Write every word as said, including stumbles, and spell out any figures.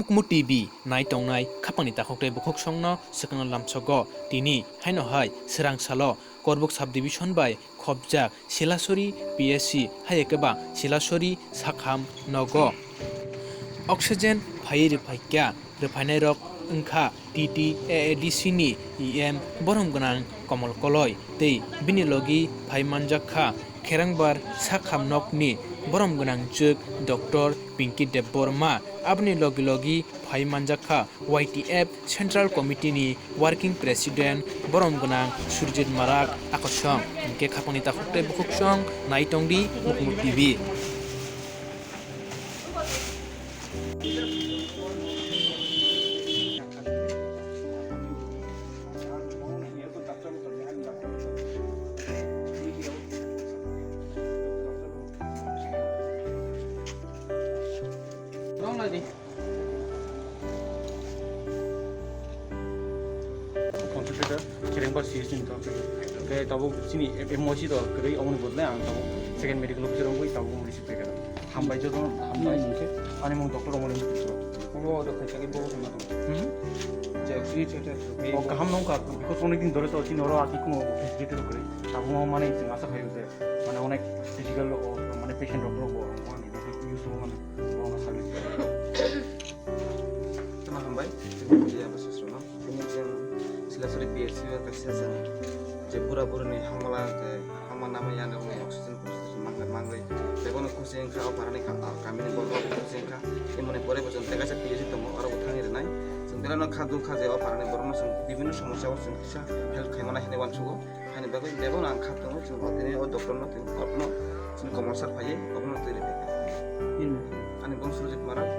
Kumu T V nai tongnai khapangni takhuk tei bukhuk songno swkangno lamsogo. Tini haino hai swrang salo Korbuk subdivision bai khopjak Silasori P S C, hai khe ba Silasori sakham nogo oxygen phaiwi rwphaikha. Rwphainairok wngkha T T A A D C ni E M borom gwnang Komol Koloi tei bini logi phai manjak kha Kherangbar sakham nokni borom gwnang jwk Doctor Pinky Debbarma. Aboni logi logi phai manjak kha Y T F Central Committee ni Working President borom gwnang Surjit Marak Akosong. Hwnkhe khapangni takhuk tei bukhuk song nai tongdi Mukmuk T V. Concentrator, Kherengbar C S C ni concentrator. Khe tabuk chini M O C to kwrwi, omoni bodle ang tabuk second medical officer wngwi tabuk receive khaikha. Hambai joto, hambai. Ani mung doctor omoni. Omo do khaisa khe bo. Hmm? Je oxygen. O kaham nong ka, because onek din dhore to chini oro ati kuno facility rok kwrwi. Tabuk mane chwng asa khaio je mane onek physical o mane patient rok bo mane use mane. Tama hambai, tini pudi abo sasrono. Tini chwng Silasori P S C o kaisa chwng je bura buruni hamala je hama nama ya nang oxygen, oxygen mangna mangwi. Tei bono kuching kha o parani kha, ah, kamini borok kuching kha. Imoni pore bo chwng tei kaisa P S C tongo, oro bo thangwi rwnai. Chwng belai no kha dukha je o parani borok no chwng bibinno somosya o chwng kisa help khaimana hinwi uansugo. Haini bagwi bebak ang kha tongo, chwng o tini o doctor no tini o no chini Komol sir phaiwi obono twi rwkha. Hmm. Ani bung Surjit Marak,